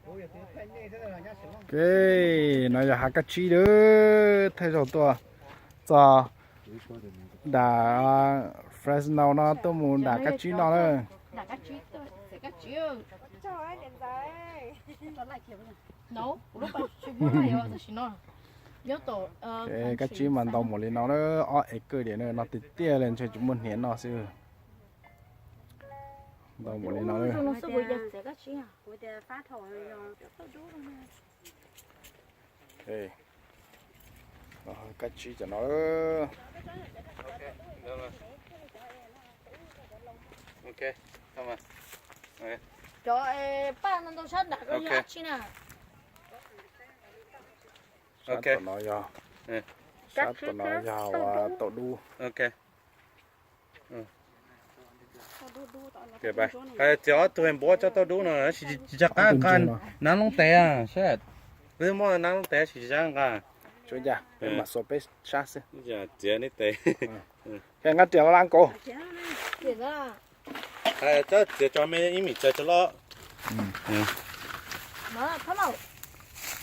Ok, no yog hav kab tsib lawm, thawj zaug tuaj txog nram Fresno no tuaj mus nram kab tsib no lawm. Kab tsib mas ntau npaum li no na, ob acre diam na, no tiag tiag li ntshe tsis muaj hniav no xwb. Ntau npaum li no. Kab tsib cov no. Cov paj no ntau sab nram ko yog dab tsi na? Sab tom no yog, sab tom no yog tauj dub. Txiav ob tug npuab coj tauj dub no tsis tsis qab nqa, nab loob tes seb, wb muaj nab loob tes tsis tsis qab nqa. Tsuas yog peb mam xuas peb sab xwb. Txiav neb tes. Nqa riam los la nkaus. Coj txiav tso me ib me txiav tso loj.